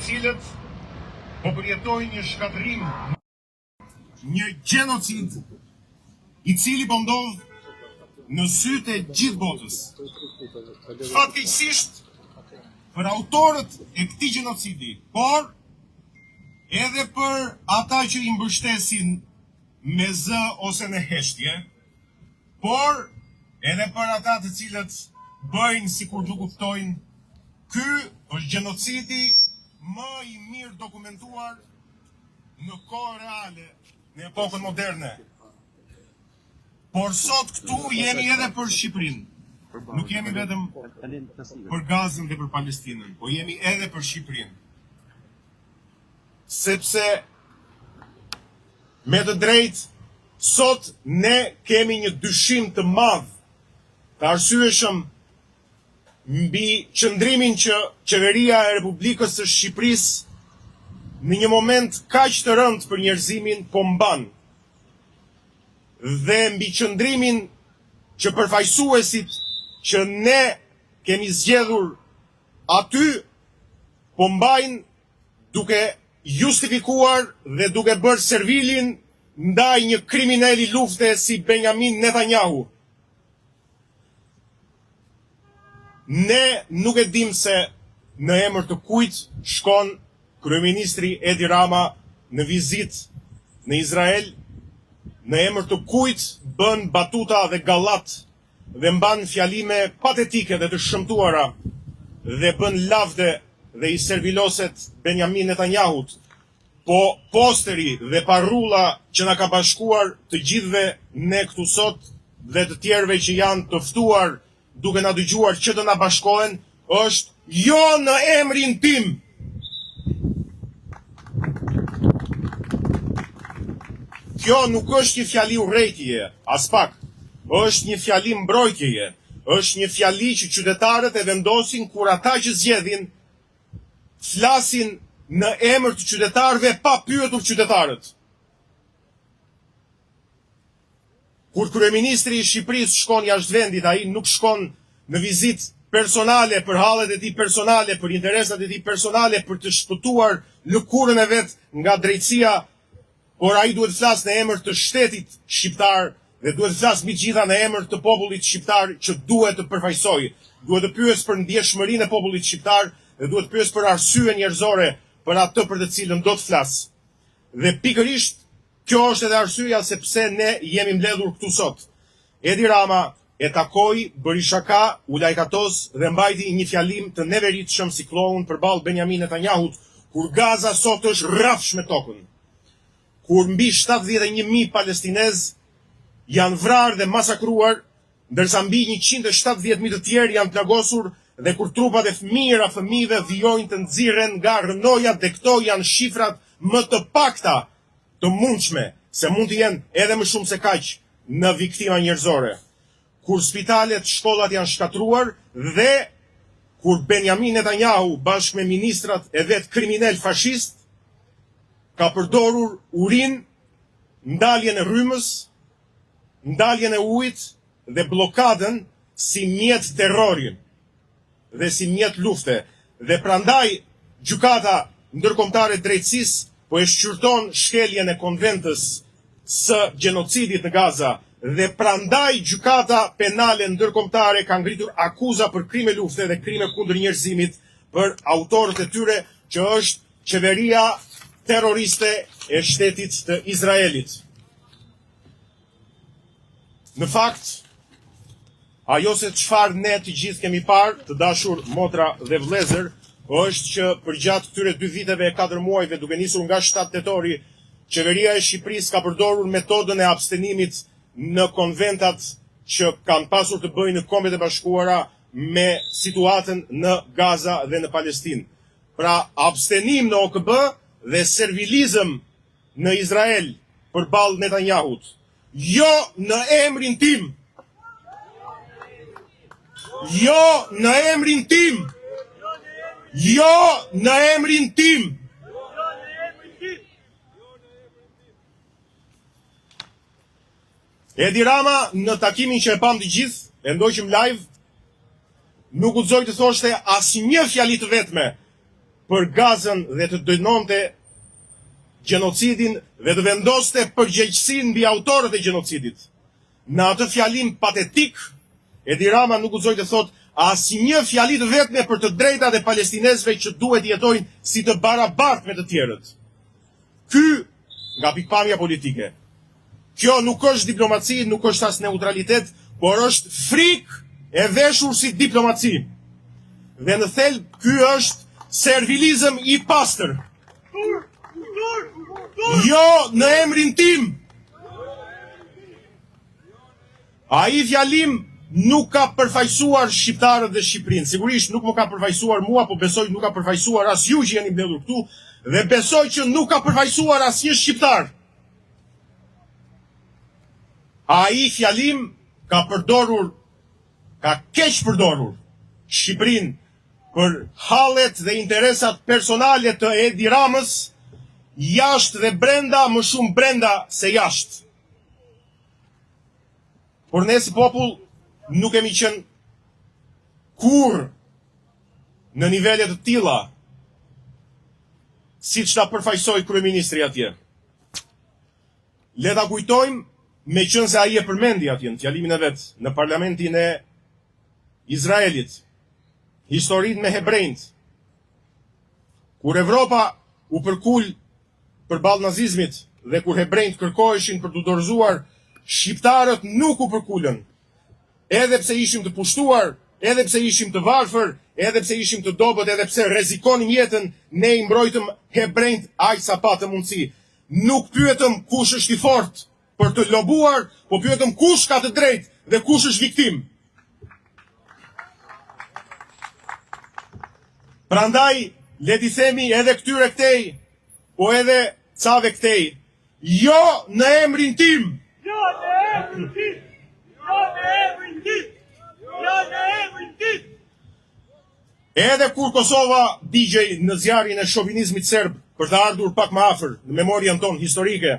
cilët po përjetojnë një shkatërrim, një gjenocid i cili po ndodh në sytë e gjithë botës. Fatkeqësisht për autorët e këtij gjenocidi, por edhe për ata që i mbështesin me zë ose në heshtje, por edhe për ata të cilët bëjnë sikur nuk kuptojnë, ky është gjenocidi më i mirë dokumentuar në kohë reale, në epokën moderne. Por sot këtu jemi edhe për Shqipërinë. Nuk jemi vetëm për Gazën dhe për Palestinën, po jemi edhe për Shqipërinë. Sepse me të drejtë sot ne kemi një dyshim të madh të arsyeshëm mbi qëndrimin që qeveria e Republikës së Shqipërisë në një moment kaq të rëndë për njerëzimin po mban dhe mbi qëndrimin që përfaqësuesit që ne kemi zgjedhur aty po mbajnë duke justifikuar dhe duke bërë servilin ndaj një krimineli lufte si Benjamin Netanyahu. Ne nuk e dimë se në emër të kujt shkon kryeministri Edi Rama në vizitë në Izrael, në emër të kujt bën batuta dhe gallatë dhe mban fjalime patetike dhe të shëmtuara dhe bën lavde dhe i serviloset Benjamin Netanyahut, Po posteri dhe parulla që na ka bashkuar të gjithëve ne këtu sot dhe të tjerëve që janë të ftuar duke na dëgjuar që të na bashkohen është jo në emrin tim! Kjo nuk është një fjali urrejtjeje, aspak. Është një fjali mbrojtjeje, është një fjali që qytetarët e vendosin kur ata që zgjedhin flasin në emër të qytetarëve pa pyetur qytetarët. Kur kryeministri i Shqipërisë shkon jashtë vendit, ai nuk shkon në vizitë personale për hallet e tij personale, për interesat e tij personale, për të shpëtuar lëkurën e vet nga drejtësia Por ai duhet të flasë në emër të shtetit shqiptar dhe duhet të flasë mbi të gjitha në emër të popullit shqiptar që duhet të përfaqësojë. Duhet të pyesë për ndjeshmërinë e popullit shqiptar dhe duhet të pyesë për arsyen njerëzore për atë për të cilën do të flasë. Dhe pikërisht kjo është edhe arsyeja se pse ne jemi mbledhur këtu sot. Edi Rama e takoi, bëri shaka, u lajkatos dhe mbajti një fjalim të neveritshëm si klloun përballë Benjamin Netanyahut, kur Gaza sot është rrafsh me tokën. Kur mbi 71.000 palestinezë janë vrarë dhe masakruar, ndërsa mbi 170.000 të tjerë janë plagosur dhe kur trupat e mijëra fëmijëve vijojnë të nxirren nga rrënojat dhe këto janë shifrat më të pakta të mundshme, se mund të jenë edhe më shumë se kaq në viktima njerëzore. Kur spitalet, shkollat janë shkatërruar dhe kur Benjamin Netanyahu bashkë me ministrat e vet kriminelë fashistë ka përdorur urinë, ndaljen e rrymës, ndaljen e ujit dhe bllokadën si mjet terrori dhe si mjet lufte dhe prandaj Gjykata Ndërkombëtare e Drejtësisë po e shqyrton shkeljen e Konventës së Gjenocidit në Gaza dhe prandaj Gjykata Penale Ndërkombëtare ka ngritur akuza për krime lufte dhe krime kundër njerëzimit për autorët e tyre që është qeveria terroriste e shtetit të Izraelit. Në fakt, ajo se çfarë ne të gjithë kemi parë, të dashur motra dhe vëllezër, është që përgjatë këtyre dy viteve e katër muajve, duke nisur nga 7 tetori, qeveria e Shqipërisë ka përdorur metodën e abstenimit në konventat që kanë pasur të bëjnë në Kombet e Bashkuara me situatën në Gaza dhe në Palestinë. Pra, abstenim në OKB dhe servilizëm në Izrael përballë Netanyahut. Jo në emrin tim. Jo në emrin tim. Jo në emrin tim. Edi Rama në takimin që e pamë të gjithë, e ndoqëm live, nuk guxoi të thoshte asnjë fjali të vetme. për Gazën dhe të dënonte gjenocidin dhe të vendoste përgjegjësinë mbi autorët e gjenocidit. Në atë fjalim patetik, Edi Rama nuk guxoi të thotë asnjë fjali të vetme për të drejtat e palestinezëve që duhet të jetojnë si të barabartë me të tjerët. Ky, nga pikëpamja politike, kjo nuk është diplomaci, nuk është as neutralitet, por është frikë e veshur si diplomaci. Dhe në thelb ky është servilizëm i pastër. Jo në emrin tim. Ai fjalim nuk ka përfaqësuar shqiptarët dhe Shqipërinë. Sigurisht nuk më ka përfaqësuar mua, po besoj nuk ka përfaqësuar as ju që jeni mbledhur këtu dhe besoj që nuk ka përfaqësuar asnjë shqiptar. Ai fjalim ka përdorur, ka keqpërdorur Shqipërinë për hallet dhe interesat personale të Edi Ramës, jashtë dhe brenda, më shumë brenda se jashtë. Por ne si popull nuk kemi qenë kurrë në nivele të tilla siç na përfaqësoi kryeministri atje. Le ta kujtojmë, meqenëse ai e përmendi atje në fjalimin e vet në parlamentin e Izraelit, historinë me hebrenjtë. Kur Evropa u përkul përballë nazizmit dhe kur hebrenjtë kërkoheshin për t'u dorëzuar, shqiptarët nuk u përkulën. Edhe pse ishim të pushtuar, edhe pse ishim të varfër, edhe pse ishim të dobët, edhe pse rrezikonim jetën, ne i mbrojtëm hebrenjtë aq sa patëm mundësi. Nuk pyetëm kush është i fortë për të lobuar, po pyetëm kush ka të drejtë dhe kush është viktimë. Prandaj, le t'i themi edhe këtyre këtej, po edhe cave këtej, jo në emrin tim! Jo në emrin tim! Jo në emrin tim! Jo në emrin tim! Edhe kur Kosova digjej në zjarrin e shovinizmit serb për të ardhur pak më afër në memorien tonë historike,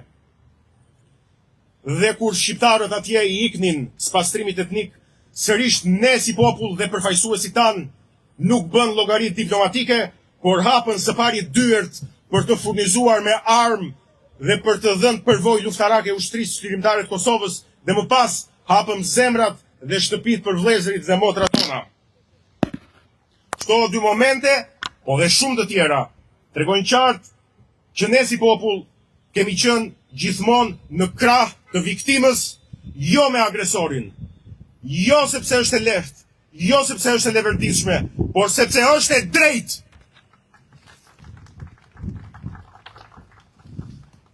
Dhe kur shqiptarët atje i iknin spastrimit etnik, sërish ne si popull dhe përfaqësuesit tanë nuk bënë llogari diplomatike, por hapën së pari dyert për të furnizuar me armë dhe për të dhënë përvojë luftarake Ushtrisë Çlirimtare të Kosovës dhe më pas hapëm zemrat dhe shtëpitë për vëllezërit dhe motrat tona. Këto dy momente, po dhe shumë të tjera, tregojnë qartë që ne si popull kemi qenë gjithmonë në krah të viktimës, jo me agresorin. Jo sepse është e lehtë, jo sepse është e leverdishme, por sepse është e drejtë.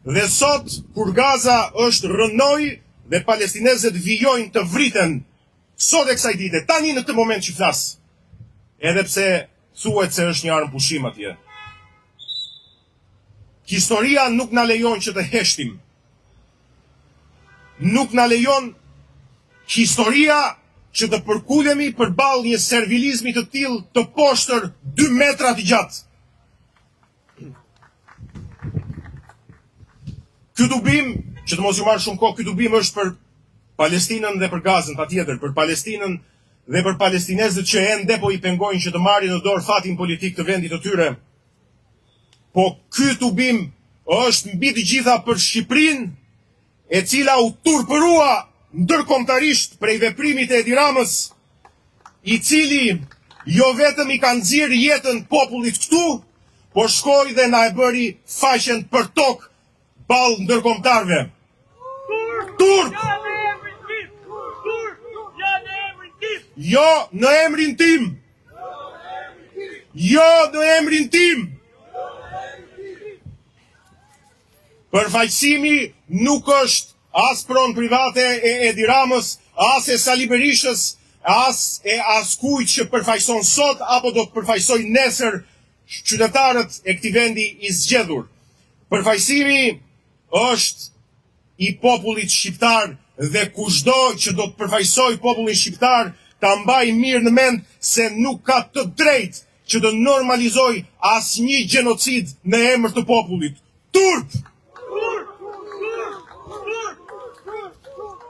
Dhe sot, kur Gaza është rrënojë dhe palestinezët vijojnë të vriten, sot e kësaj dite, tani në këtë moment që flas, edhe pse thuhet se është një armëpushim atje. Historia nuk na lejon që të heshtim. Nuk na lejon historia që të përkulemi përballë një servilizmi të tillë të poshtër 2 metra të gjatë. Ky tubim, që të mos ju marr shumë kohë, ky tubim është për Palestinën dhe për Gazën, patjetër, për Palestinën dhe për palestinezët që ende po i pengojnë që të marrin në dorë fatin politik të vendit të tyre. Po ky tubim është mbi të gjitha për Shqipërinë, e cila u turpërua ndërkombëtarisht prej veprimit të Edi Ramës, i cili jo vetëm i ka nxirë jetën popullit këtu, por shkoi dhe na e bëri faqen për tokë ballë ndërkombëtarëve. Turp! Jo në emrin tim! Jo në emrin tim! Përfaqësimi nuk është as pronë private e Edi Ramës, as e Sali Berishës, as e askujt që përfaqëson sot apo do të përfaqësojë nesër qytetarët e këtij vendi i zgjedhur. Përfaqësimi është i popullit shqiptar dhe kushdo që do të përfaqësojë popullin shqiptar ta mbajë mirë në mend se nuk ka të drejtë që të normalizojë asnjë gjenocid në emër të popullit. Turp!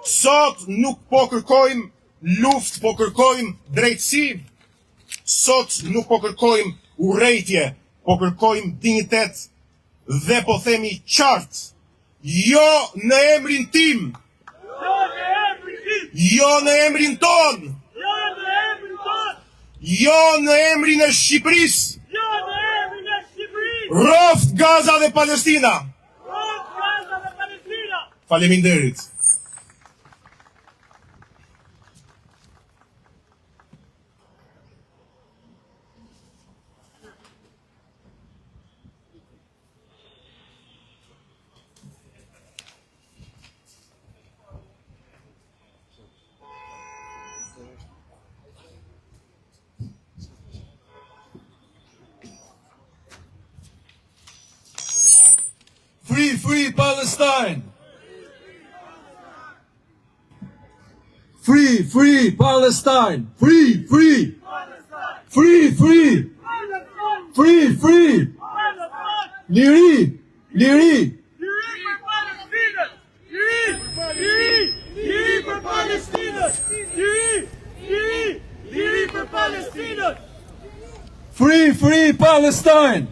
Sot nuk po kërkojmë luftë, po kërkojmë drejtësi. Sot nuk po kërkojmë urrejtje, Po kërkojmë dinjitet dhe po themi qartë, jo në emrin tim, Jo në emrin tim! jo në emrin tonë, Jo në emrin tonë! jo në emrin e Shqipërisë, Jo në emrin e Shqipërisë! rroftë Gaza dhe Palestina. Rroftë Gaza dhe Palestina! Faleminderit. Free, free Palestine! Free, free Palestine! Free, free! Free, free! Free, free! Liri! Liri! Liri për Palestinën! Liri! Liri! Liri për Palestinën! Liri! Liri! Liri për Palestinën! Free, free Palestine!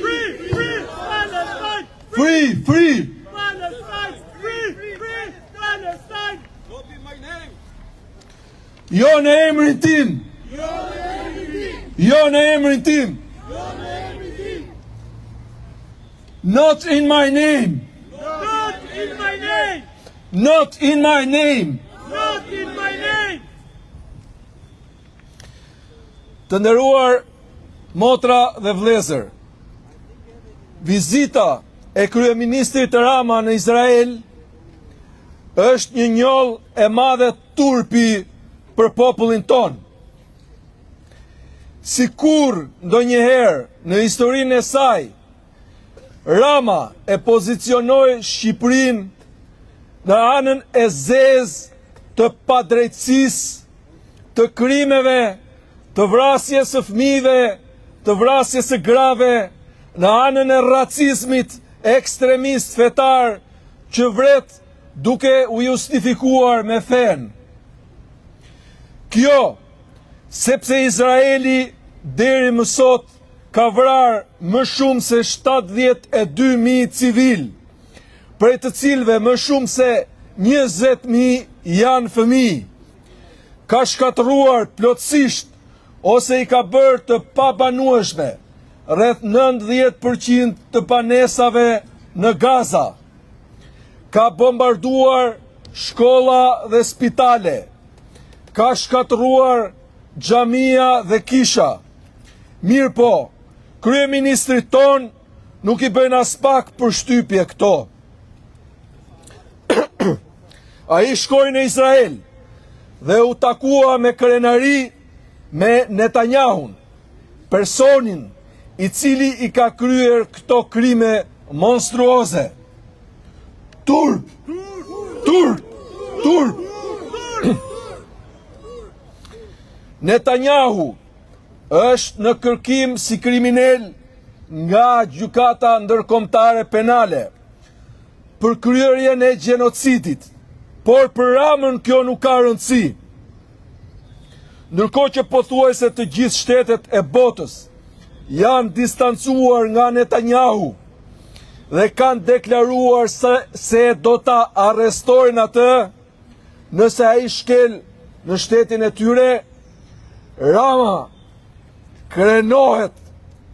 Free! Free Palestine! Free, free! Palestine! Free! Free Palestine! Jo në emrin tim! Jo në emrin tim! Not in my name! Not in my name! Not in my name! Not in my name! Të nderuar motra dhe vëllezër, vizita e kryeministrit Rama në Izrael është një njollë e madhe turpi për popullin tonë. Si kurrë ndonjëherë në historinë e saj, Rama e pozicionoi Shqipërinë në anën e zezë të padrejtësisë, të krimeve, të vrasjes së fëmijëve, të vrasjes së grave, në anën e racizmit ekstremist fetar që vret duke u justifikuar me fenë. Kjo, sepse Izraeli deri më sot ka vrarë më shumë se 72.000 civilë, prej të cilëve më shumë se 20.000 janë fëmijë. Ka shkatërruar plotësisht ose i ka bërë të pabanueshme rreth 90% të banesave në Gaza. Ka bombarduar shkolla dhe spitale. Ka shkatërruar xhamia dhe kisha. Mirëpo, kryeministrit tonë nuk i bëjnë aspak përshtypje këto. Ai shkoi në Izrael dhe u takua me krenari me Netanyahun, personin i cili i ka kryer këto krime monstruoze. Turp! Turp! Turp! Netanyahu është në kërkim si kriminel nga Gjykata Ndërkombëtare Penale për kryerjen e gjenocidit, por për Ramën kjo nuk ka rëndësi. Ndërkohë që pothuajse të gjithë shtetet e botës janë distancuar nga Netanyahu dhe kanë deklaruar se, se do ta arrestojnë atë nëse ai shkel në shtetin e tyre, Rama krenohet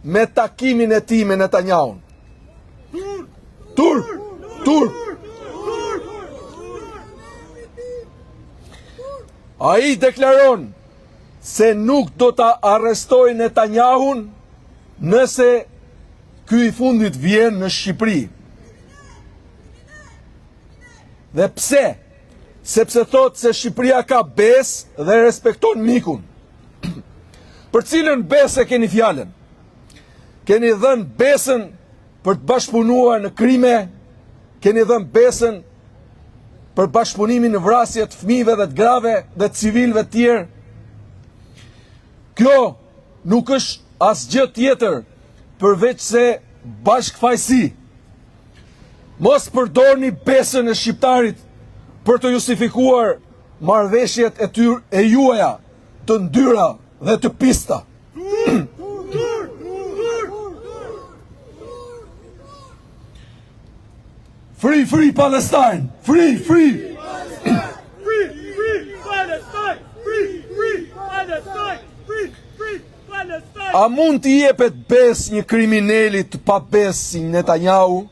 me takimin e tij me Netanyahun. Turp! Turp! Ai deklaron se nuk do ta arrestojë Netanyahun nëse ky i fundit vjen në Shqipëri. Dhe pse? Sepse thotë se Shqipëria ka besë dhe respekton mikun. Për cilën besë e keni fjalën? Keni dhënë besën për të bashkëpunuar në krime, keni dhënë besën për bashkëpunimin në vrasje të fëmijëve dhe të grave dhe të civilëve të tjerë. Kjo nuk është asgjë tjetër përveç se bashkëfajësi. Mos përdorni besën e shqiptarit për të justifikuar marrëveshjet e tyr e juaja të ndyra dhe të pista. Free, free Palestine! Free, free! Free, free Palestine! Free, free Palestine! Free, free Palestine! A mund t'i jepet besë një krimineli të pabesë si Netanyahu,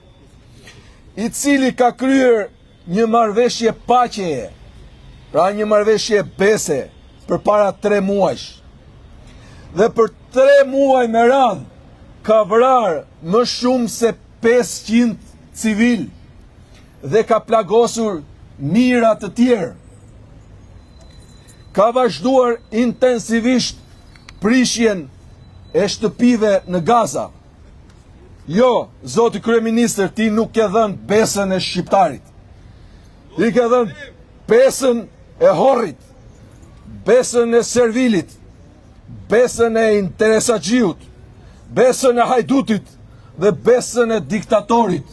i cili ka kryer një marrëveshje paqeje, pra një marrëveshje bese përpara 3 muajsh. Dhe për 3 muaj me radhë ka vrarë më shumë se 500 civilë dhe ka plagosur mijëra të tjerë. Ka vazhduar intensivisht prishjen e shtëpive në Gaza. Jo, zoti kryeministër, ti nuk ke dhënë besën e shqiptarit. Ti ke dhënë besën e horrit, besën e servilit, besën e interesaxhiut, besën e hajdutit dhe besën e diktatorit.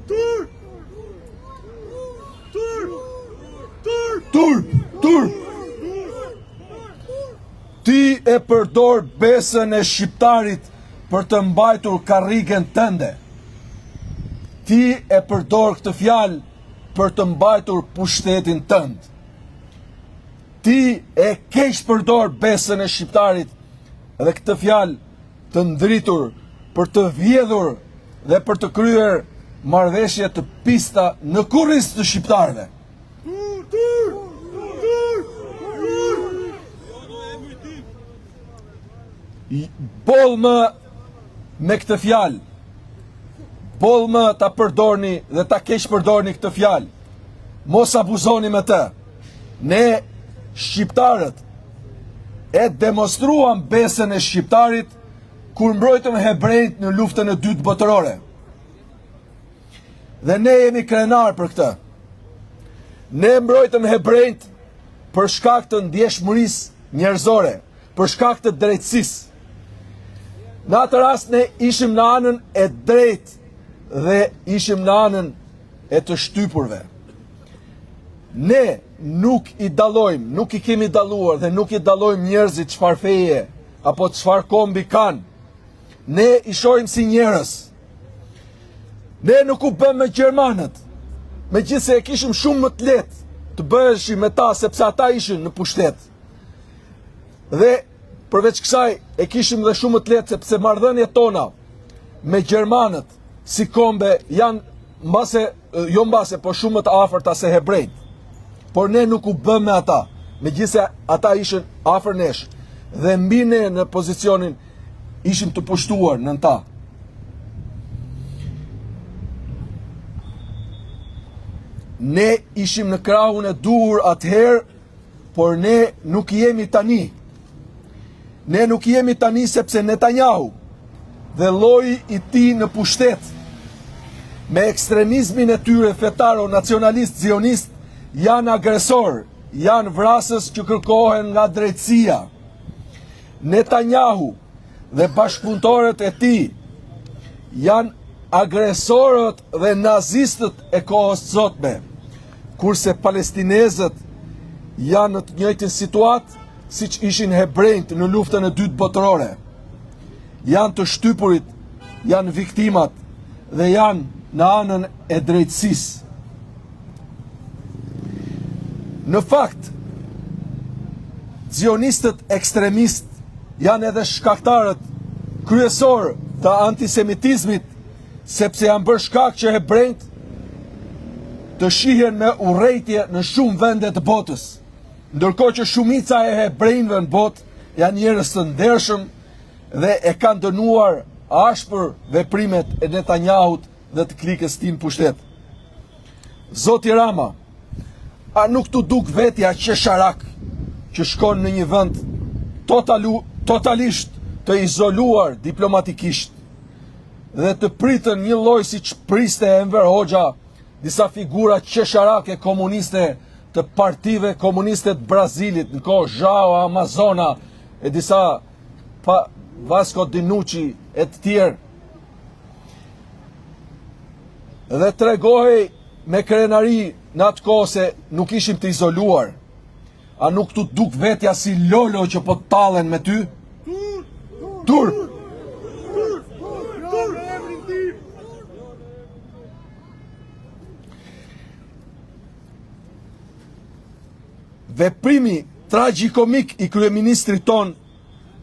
Turp! Turp! Turp! Turp! Turp! Ti e përdor besën e shqiptarit për të mbajtur karrigen tënde. Ti e përdor këtë fjalë për të mbajtur pushtetin tënd. Ti e keqpërdor besën e shqiptarit dhe këtë fjalë të ndritur për të vjedhur dhe për të kryer marrëveshje të pista në kurriz të shqiptarëve. Boll më me këtë fjalë. Boll më ta përdorni dhe ta keqpërdorni këtë fjalë. Mos abuzoni me të. Ne shqiptarët e demonstruam besën e shqiptarit kur mbrojtëm hebrejtë në luftën e dytë botërore. Dhe ne jemi krenarë për këtë. Ne mbrojtëm hebrejtë për shkak të ndjeshmërisë njerëzore, për shkak të drejtësisë. Në atë rast ne ishim në anën e drejtë dhe ishim në anën e të shtypurve. Ne nuk i dallojmë, nuk i kemi dalluar dhe nuk i dallojmë njerëzit çfarë feje apo çfarë kombi kanë. Ne i shohim si njerëz. Ne nuk u bëmë me gjermanët, megjithëse e kishim shumë më të lehtë të bëheshim me ta sepse ata ishin në pushtet. Dhe përveç kësaj e kishim dhe shumë më të lehtë sepse marrëdhëniet tona me gjermanët si kombe janë mbase jo mbase, por shumë më të afërta se hebrejtë. Por ne nuk u bëmë me ata, megjithëse ata ishin afër nesh dhe mbi ne në pozicionin ishim të pushtuar nën ta. Ne ishim në krahun e duhur atëherë, por ne nuk jemi tani. Ne nuk jemi tani sepse Netanyahu dhe lloji i tij në pushtet me ekstremizmin e tyre fetaro nacionalist zionist janë agresorë, janë vrasës që kërkohen nga drejtësia. Netanyahu dhe bashkëpunëtorët e tij janë agresorët dhe nazistët e kohës së sotme, kurse palestinezët janë në të njëjtën situatë siç ishin hebrejtë në luftën e dytë botërore. Janë të shtypurit, janë viktimat dhe janë në anën e drejtësisë. Në fakt, zionistët ekstremistë janë edhe shkaktarët kryesorë të antisemitizmit, sepse janë bërë shkak që hebrejtë të shihen me urrejtje në shumë vende të botës. Ndërkohë që shumica e hebrejve në botë janë njerëz të ndershëm dhe e kanë dënuar ashpër veprimet e Netanyahut dhe të klikës tij në pushtet. Zoti Rama, a nuk t'u duk vetja qesharak që shkon në një vend totalu, totalisht të izoluar diplomatikisht dhe të pritën një lloj siç priste Enver Hoxha disa figura qesharake komuniste të partive komuniste të Brazilit në kohë João Amazona e disa pa Vasco Dinucci e të tjerë dhe tregohej me krenari në atë kohë se nuk ishim të izoluar. A nuk t'u duk vetja si lolo që po tallen me ty? Turp! Veprimi tragjikomik i kryeministrit tonë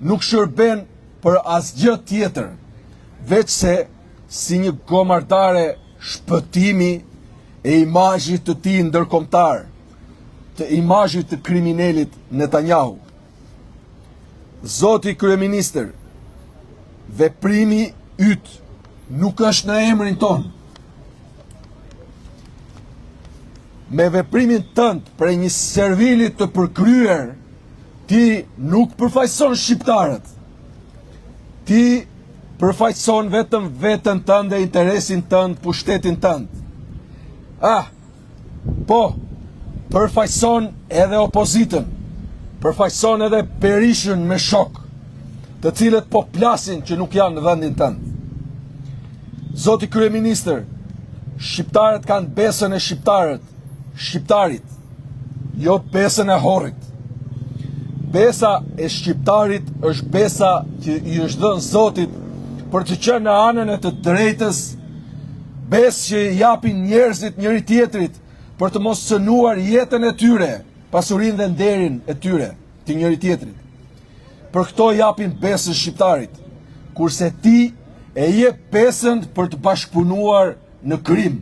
nuk shërben për asgjë tjetër, veçse si një gomardare shpëtimi e imazhit të tij ndërkombëtar, të imazhit të kriminelit Netanyahu. Zoti kryeministër, veprimi yt nuk është në emrin tonë. Me veprimin tënd prej një servili të përkryer, ti nuk përfaqëson shqiptarët. Ti përfaqëson vetëm veten tënde, interesin tënd, pushtetin tënd. Ah, Po, përfaqëson edhe opozitën, përfaqëson edhe Berishën me shokë, të cilët po plasin që nuk janë në vendin tënd. Zoti kryeministër, shqiptarët kanë besën e shqiptarët, shqiptarit, jo besën e horrit. Besa e shqiptarit është besa që i është dhënë Zotit për të qenë në anën e të drejtës Besë që i japin njerëzit njëri-tjetrit për të mos cënuar jetën e tyre, pasurinë dhe nderin e tyre të njëri-tjetrit. Për këto japin besën shqiptarit, kurse ti e jep besën për të bashkëpunuar në krim.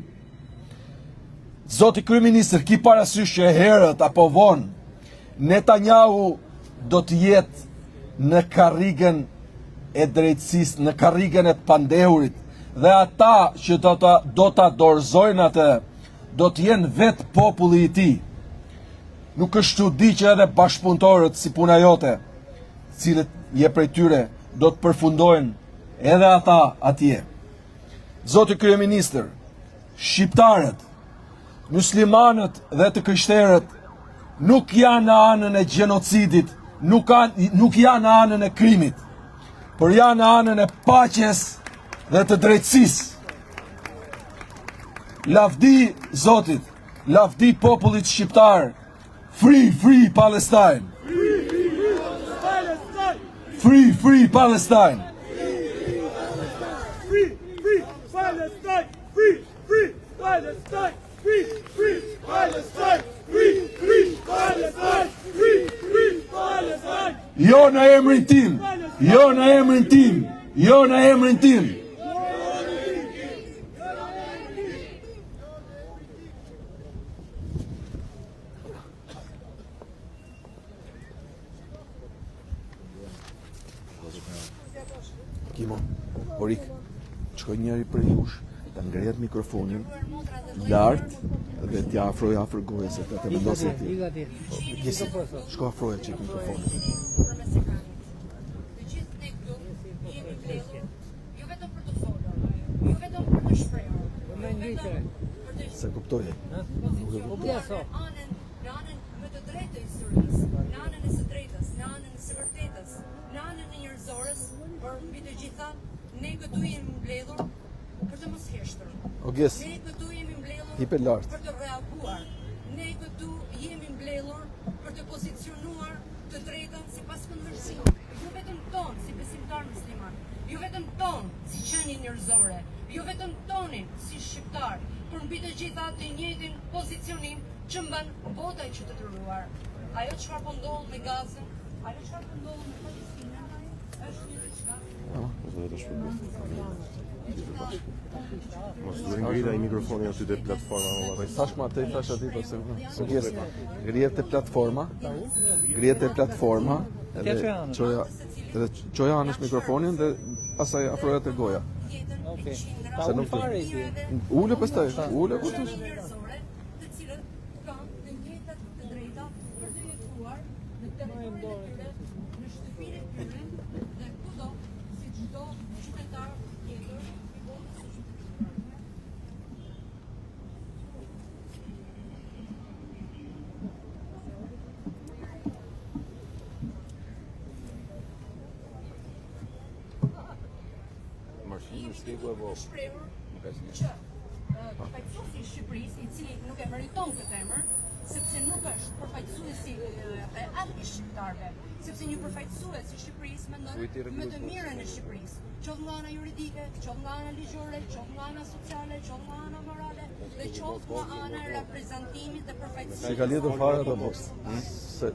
Zoti kryeministër, ki parasysh që herët apo vonë Netanyahu do të jetë në karrigen e drejtësisë, në karrigen e të pandehurit dhe ata që do ta do ta dorëzojnë atë do të jenë vetë populli i tij. Nuk është çudi që edhe bashkëpunëtorët si puna jote, të cilët je prej tyre, do të përfundojnë edhe ata atje. Zoti kryeministër, shqiptarët Myslimanët dhe të krishterët nuk janë në anën e gjenocidit, nuk, kanë, nuk janë në anën e krimit, por janë në anën e paqes dhe të drejtësisë. Lavdi Zotit, lavdi popullit shqiptar, free, free Palestine! Free, free Palestine! Free, free Palestine! Free, Free Palestine! Free, free Palestine! Free, free Palestine! Free, free Palestine! Jo në emrin tim, jo në emrin tim, jo në emrin tim. Kimo, Orik, shkoj njëri prej jush, ta ngrehet mikrofonin lart dhe t'ja afroj afër gojës se të vendosë ti. Po, Gjesi, shko afroje çik mikrofonin. Të gjithë ne këtu jemi mbledhur jo vetëm për të folur, jo vetëm për të shprehur, jo vetëm për të Se kuptoj. Nuk e kuptoj. Anën në anën më të drejtë të historisë, në anën e së drejtës, në anën e së vërtetës, në anën e njerëzores, por mbi të gjitha ne këtu jemi mbledhur për të mos heshtur. O Gjes. Ne këtu jemi mbledhur Hipe lart. për të reaguar. Ne këtu jemi mbledhur për të pozicionuar të drejtën sipas këndvështrimit, jo vetëm tonë si besimtar musliman, jo vetëm tonë si qenie njerëzore, jo vetëm tonin si shqiptar, por mbi të gjitha të njëjtin pozicionim që mban bota e qytetëruar. Ajo çfarë po ndodh me Gazën, ajo çfarë po ndodh me Palestinën, është një diçka. Mos duhet ngrit ai mikrofoni aty te platforma valla. Po thash më atë i thash aty po se po Gjes. Ngrihet te platforma. Ngrihet te platforma edhe çoja edhe çoja anësh mikrofonin dhe pastaj afroja te goja. Okej. Se nuk Ule pastaj, ule ku ti. të cilët kanë të njëjtat të drejta për të jetuar në territorin e tyre, në shtëpinë e tyre dhe kudo si çdo qytetar tjetër i botës së qytetëruar. Jemi këtu për të shprehur që përfaqësuesi i Shqipërisë, i cili nuk e meriton këtë emër, sepse nuk është përfaqësuesi real i shqiptarëve, sepse një përfaqësues i Shqipërisë mendon më të mirën e Shqipërisë, qoftë nga ana juridike, qoftë nga ana ligjore, qoftë nga ana sociale, qoftë nga ana morale. dhe qoftë nga ana e reprezentimit dhe përfaqësimit. S'i ka lidhur fare ato boks. Se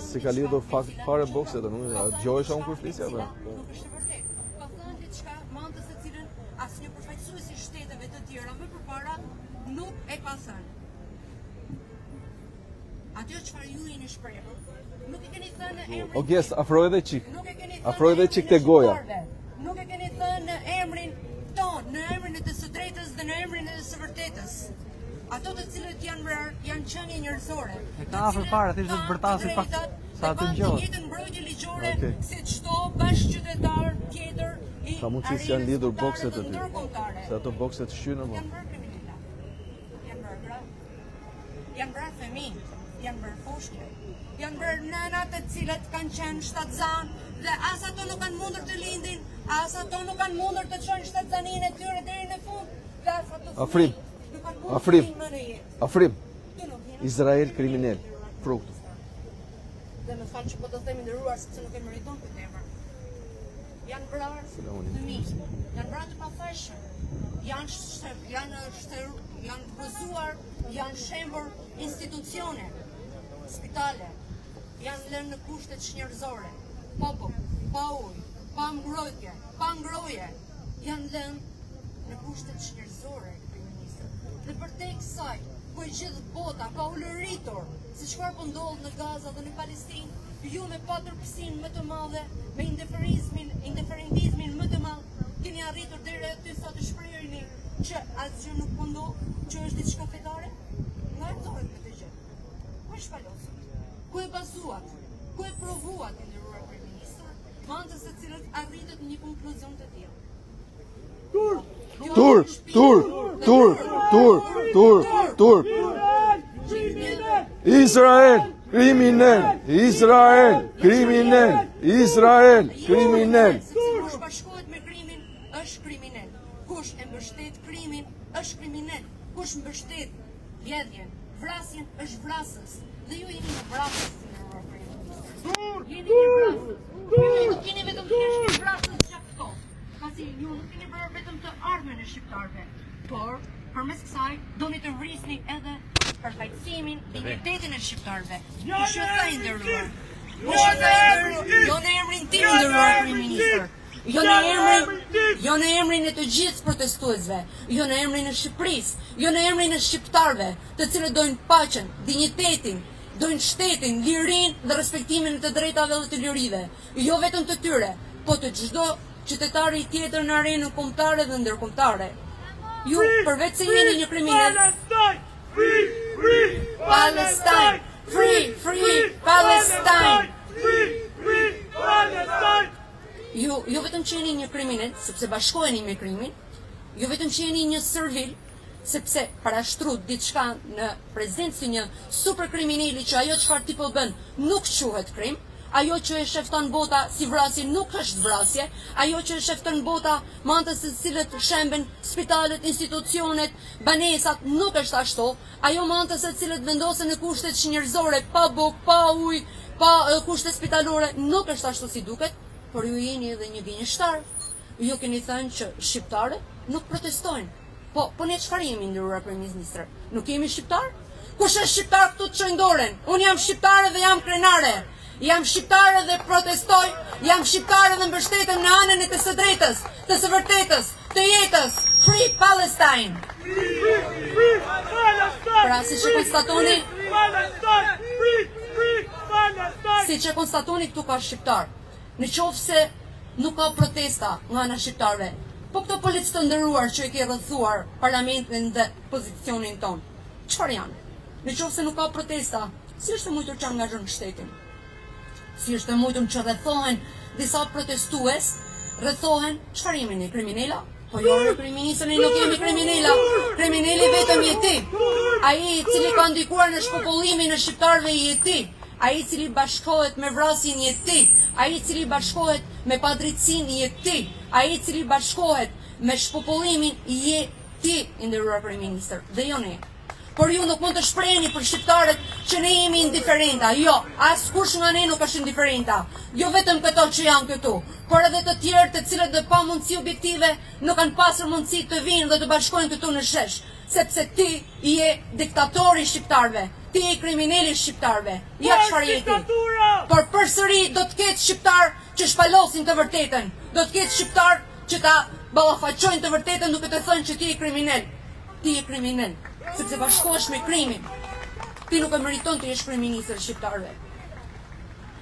s'i ka lidhur fare bokset, nuk e dëgjohesha unë kur flisja apo? Nuk është e vërtetë. Ka thënë diçka me anë të së cilën asnjë përfaqësues i shteteve të tjera më përpara nuk e ka thënë. Atë çfarë ju jeni shprehur, nuk e keni thënë në emrin. O Gest, afro edhe çik. Nuk e keni thënë. Afro edhe çik te goja. Nuk e keni thënë në emrin tonë, në emrin e të së drejtës dhe në emrin e së vërtetës. Ato të cilët janë vrarë janë qenie njerëzore. E ka afër fare, thjesht do të bërtasi pak sa të dëgjohet. Të njëjtën mbrojtje ligjore okay. si çdo bashkëqytetar tjetër i Ka mundësi se janë lidhur bokset aty. Se ato bokset shqynë apo? Janë bërë kriminela. Janë bërë gra. Janë vrarë fëmijë, janë vrarë foshnje, janë vrarë nëna të cilat kanë qenë shtatzanë dhe as ato nuk kanë mundur të lindin, as ato nuk kanë mundur të çojnë shtatzaninë e tyre deri në fund dhe as ato Afrim. nuk kanë mundur Afrim. të vinë më në jetë. Afrim. Këtu nuk jeni. Izrael kriminel. Fruktu. Dhe më fal që po të them i nderuar sepse nuk e meriton këtë emër. Janë vrarë fëmijë, janë vrarë të pafajshëm, janë shte, janë shteru, janë rrëzuar, janë shembur institucione, spitale, janë lënë në kushte çnjerëzore, pa bukë, pa ujë, pa mbrojtje, pa ngrohje, janë lënë në kushte çnjerëzore, kryeministër. Dhe përtej kësaj, ku e gjithë bota ka ulëritur se çfarë po ndodh në Gaza dhe në Palestinë, ju me paturpësinë më të madhe, me indiferizmin, indiferentizmin më të madh, keni arritur deri aty sa të shpreheni që asgjë nuk po ndodh, që është diçka fetare? Nga e nxorët këtë gjë? Ku e shpalosët? Ku e bazuat? Ku e provuat, i nderuar kryeministër, me anë të së cilët arritët një konkluzion të tillë? Turp, turp, turp, turp, turp, turp. Izrael, kriminel, Izrael, kriminel, Izrael, kriminel. Sepse kush bashkohet me krimin është kriminel. Kush e mbështet krimin është kriminel. Kush mbështet vjedhjen, vrasjen është vrasës. Dhe ju jeni një vrasës, i nderuar kryeministër. Jeni një vrasës. Ju nuk jeni vetëm thjesht një vrasës gjakftohtë. Pasi ju nuk keni bërë vetëm të ardhmen e shqiptarëve, por përmes kësaj doni të vrisni edhe përfaqësimin, dinjitetin e shqiptarëve. Kush ju tha i nderuar? Kush ju tha i nderuar? Jo në emrin tim i nderuar kryeministër. Jo në emrin, jo në emrin e të gjithë protestuesve, jo në emrin e Shqipërisë, jo në emrin e shqiptarëve, të cilët dojnë paqen, dinjitetin, dojnë shtetin, lirinë dhe respektimin e të drejtave dhe të lirive, jo vetëm të tyre, po të çdo qytetari tjetër në arenën kombëtare dhe ndërkombëtare. Ju përveç se jeni një kriminel, Free, free, Palestine, free, free, Palestine. Free, free, Palestine! Ju jo vetëm që jeni një kriminel, sepse bashkoheni me krimin, jo vetëm që jeni një servil, sepse parashtruat diçka në prezencë të një super krimineli që ajo çfarë ti po bën nuk quhet krim, ajo që e sheh tan bota si vrasje nuk është vrasje, ajo që e sheh tan bota me anë të së cilët shemben spitalet, institucionet, banesat nuk është ashtu, ajo me anë të së cilët vendosen në kushte çnjerëzore, pa bukë, pa ujë, pa kushte spitalore, nuk është ashtu si duket, por ju jeni edhe një gënjeshtar. Ju keni thënë që shqiptarët nuk protestojnë. Po, po ne çfarë jemi nderuar kryeministër? Nuk jemi shqiptar? Kush është shqiptar këtu të çojnë dorën? Unë jam shqiptare dhe jam krenare. Jam shqiptare dhe protestoj, jam shqiptare dhe mbështetem në anën e të së drejtës, të së vërtetës, të jetës. Free Palestine. Free, free, Palestine! Pra, siç e konstatoni, Palestine! Free, free, Palestine! siç e konstatoni këtu ka shqiptar. Në qoftë se nuk ka protesta nga ana e shqiptarëve, po këto policë të nderuar që e ke rrethuar parlamentin dhe pozicionin tonë, çfarë janë? Në qoftë se nuk ka protesta, si është e mujtur që angazhon shtetin? Si është e mujtur që rrethohen disa protestues, rrethohen, çfarë jemi ne, kriminela? Po jo, ne kryeministër, ne nuk jemi kriminela. Krimineli vetëm je ti. Ai i cili ka ndikuar në shpopullimin e shqiptarëve je ti. Ai i cili bashkohet me vrasjen je ti. Ai i cili bashkohet me padrejtësinë je ti. Ai i cili bashkohet me shpopullimin je ti, i nderuar kryeministër, dhe jo ne. Por ju nuk mund të shpreheni për shqiptarët që ne jemi indiferenta. Jo, askush nga ne nuk është indiferenta. Jo vetëm këto që janë këtu, por edhe të tjerë të cilët në pamundësi objektive nuk kanë pasur mundësi të vijnë dhe të bashkojnë këtu në shesh, sepse ti je diktatori i shqiptarëve, ti je krimineli i shqiptarëve. Ja çfarë je ti. Por përsëri do të ketë shqiptarë që shpalosin të vërtetën. Do të ketë shqiptarë që ta ballafaqojnë të vërtetën duke të thënë që ti je kriminel. Ti je kriminel, sepse bashkohesh me krimin. Ti nuk e meriton të jesh kryeministër i shqiptarëve.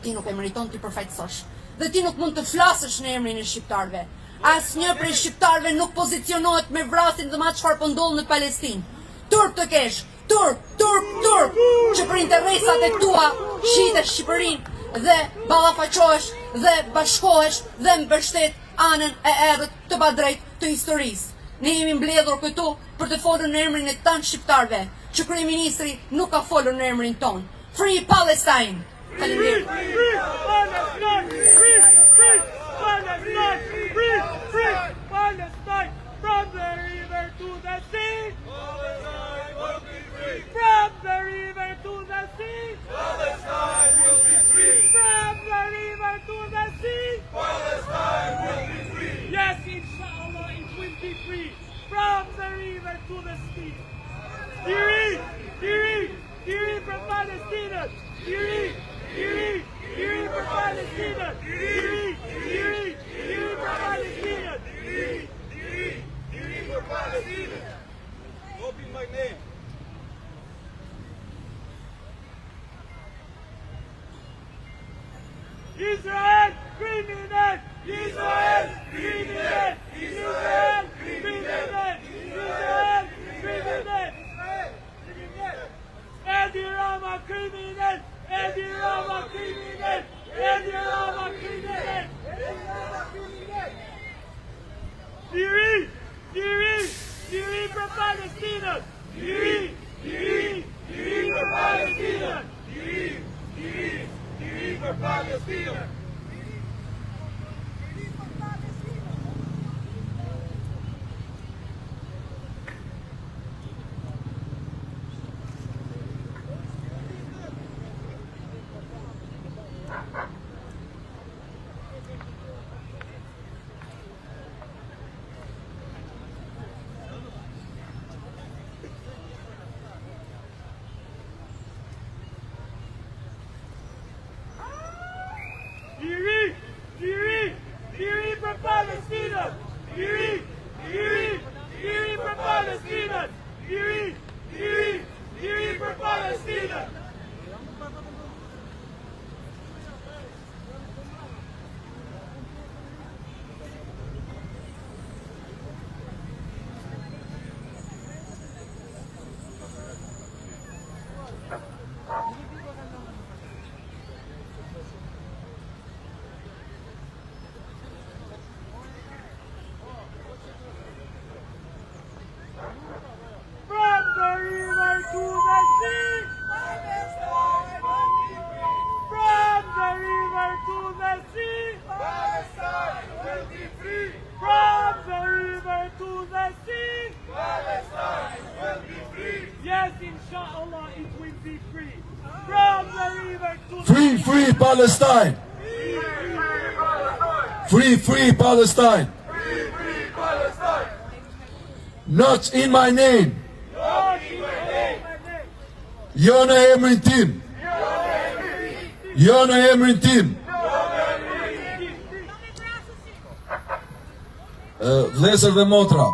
Ti nuk e meriton t'i përfaqësosh. Dhe ti nuk mund të flasësh në emrin e shqiptarëve. Asnjë prej shqiptarëve nuk pozicionohet me vrasjen dhe me atë çfarë po ndodh në Palestinë. Turp të kesh, turp, turp, turp, që për interesat e tua shite Shqipërinë dhe ballafaqohesh dhe bashkohesh dhe mbështet anën e errët të padrejtë të historisë. Ne jemi mbledhur këtu për të folur në emrin e tanë shqiptarëve, që kryeministri nuk ka folur në emrin tonë. Free Palestine! Faleminderit. Free Palestine! Free, free Palestine! Free, free Palestine! From the river to the sea! Palestine will be free. From the river to the sea! Palestine will be free. From the river to the sea! Palestine will be free. Yes, inshallah, it will be free. From the river to the sea. Liri, liri, liri për Palestinën. Liri, liri, liri për Palestinën. Liri, liri, liri për Palestinën. Liri, liri, liri për Palestinën. Not in my name. Israel kriminal! Israel kriminal! Israel kriminal! Israel kriminal! Edi Rama kriminal! Edi Rama kriminal! Edi Rama kriminal! Edi Rama kriminal! Liri! Liri! Liri për Palestinën! Liri! Liri! Liri për Palestinën! Liri, liri, liri për Palestinën. Liri! Liri! Liri për Palestinën! Liri! Liri! Liri për Palestinën! Liri! Liri! Liri për Palestinën! From the river to the sea! Palestine will be free. From the river to the sea! Palestine will be free. From the river to the sea! Palestine will be free. Yes, inshallah, it will be free. From the river to the Free, free Palestine. Free, free Palestine. Free, free Palestine. Not in my name. Not in my name. Jo në emrin tim. Jo në emrin tim. Ë, Vëllezër dhe motra,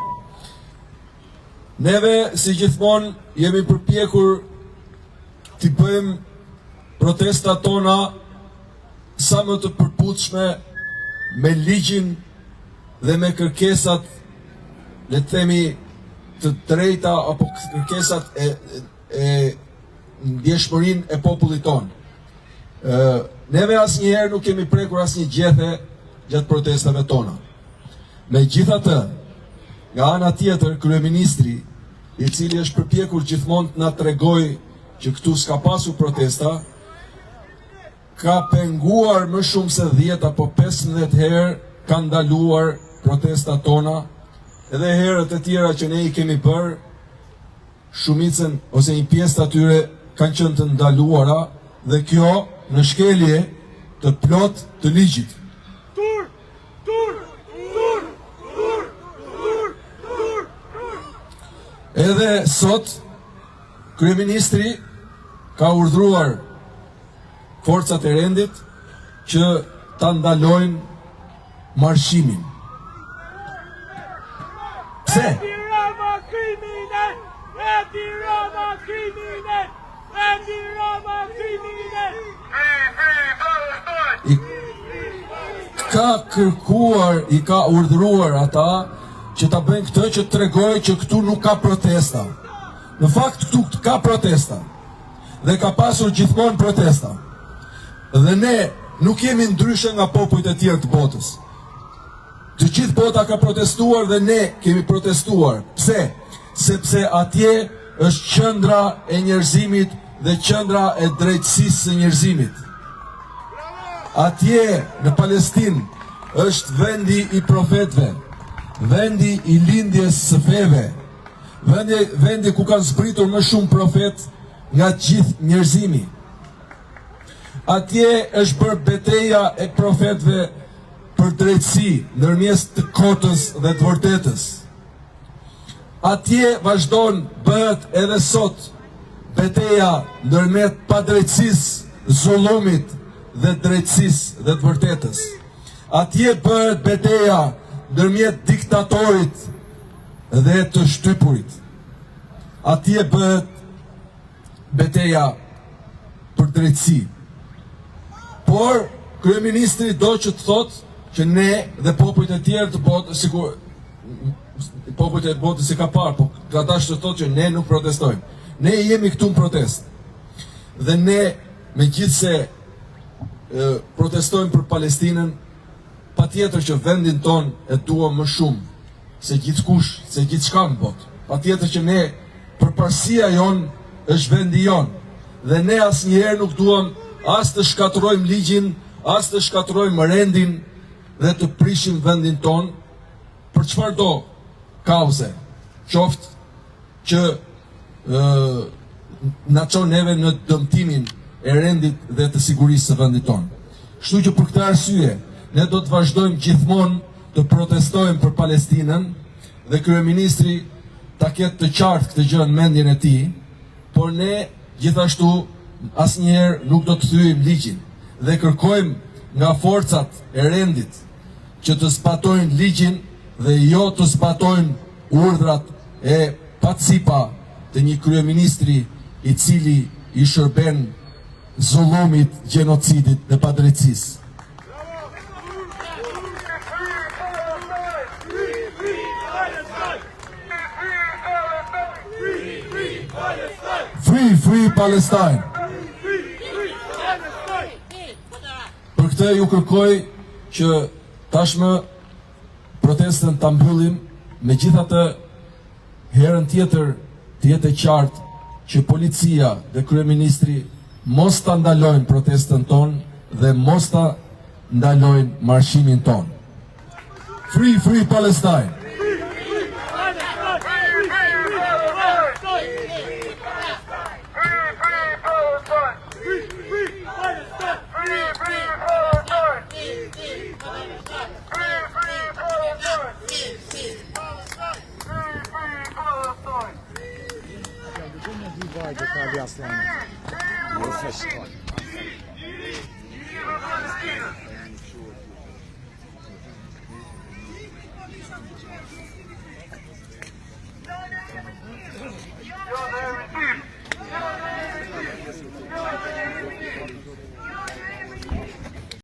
neve si gjithmonë jemi përpjekur t'i bëjmë protestat tona sa më të përputhshme me ligjin dhe me kërkesat, le të themi, të drejta apo kërkesat e, e ndjeshmërinë e popullit tonë. Ë, neve asnjëherë nuk kemi prekur asnjë gjethe gjatë protestave tona. Megjithatë, nga ana tjetër, kryeministri, i cili është përpjekur gjithmonë të na tregoj që këtu s'ka pasur protesta, ka penguar më shumë se 10 apo 15 herë ka ndaluar protestat tona, edhe herët e tjera që ne i kemi bërë, shumicën ose një pjesë të atyre kanë qenë të ndaluara dhe kjo në shkelje të plotë të ligjit. Tur, tur, tur, tur, tur, tur, tur. Edhe sot kryeministri ka urdhëruar forcat e rendit që ta ndalojnë marshimin. Pse? Edi Rama kriminal! Edi Rama kriminal! Edi Rama kriminal! I ka kërkuar, i ka urdhëruar ata që ta bëjnë këtë që të tregojë që këtu nuk ka protesta. Në fakt këtu ka protesta. Dhe ka pasur gjithmonë protesta. Dhe ne nuk jemi ndryshe nga popujt e tjerë të botës. Të gjithë bota ka protestuar dhe ne kemi protestuar. Pse? Sepse atje është qendra e njerëzimit dhe qendra e drejtësisë së njerëzimit. Atje në Palestinë është vendi i profetëve, vendi i lindjes së feve, vendi, vendi ku kanë zbritur më shumë profetë nga gjithë njerëzimi. Atje është bërë beteja e profetëve për drejtësi ndërmjet të kotës dhe të vërtetës. Atje vazhdon bëhet edhe sot beteja ndërmjet padrejtësisë, zullumit dhe drejtësisë dhe të vërtetës. Atje bëhet beteja ndërmjet diktatorit dhe të shtypurit. Atje bëhet beteja për drejtësi. Por kryeministri do që të thotë që ne dhe popujt e tjerë të botës, sikur popujt e botës i ka parë, po ka dashur të thotë që ne nuk protestojmë. Ne jemi këtu në protestë. Dhe ne megjithëse protestojmë për Palestinën, patjetër që vendin tonë e duam më shumë se gjithkush, se gjithçka në botë. Patjetër që ne përparësia jonë është vendi jonë dhe ne asnjëherë nuk duam as të shkatërrojmë ligjin, as të shkatërrojmë rendin dhe të prishim vendin tonë për çfarëdo kauze, qoftë që na çon neve në dëmtimin e rendit dhe të sigurisë së vendit tonë. Kështu që për këtë arsye, ne do të vazhdojmë gjithmonë të protestojmë për Palestinën dhe kryeministri ta ketë të qartë këtë gjë në mendjen e tij, por ne gjithashtu asnjëherë nuk do të thyejmë ligjin dhe kërkojmë nga forcat e rendit që të zbatojnë ligjin dhe jo të zbatojnë urdhrat e pacipa të një kryeministri i cili i shërben zullumit, gjenocidit dhe padrejtësisë. Free, free Palestine. Për këtë ju kërkoj që tashmë protestën ta mbyllim, megjithatë herën tjetër të jetë e qartë që policia dhe kryeministri mos ta ndalojnë protestën tonë dhe mos ta ndalojnë marshimin tonë. Free, free Palestine!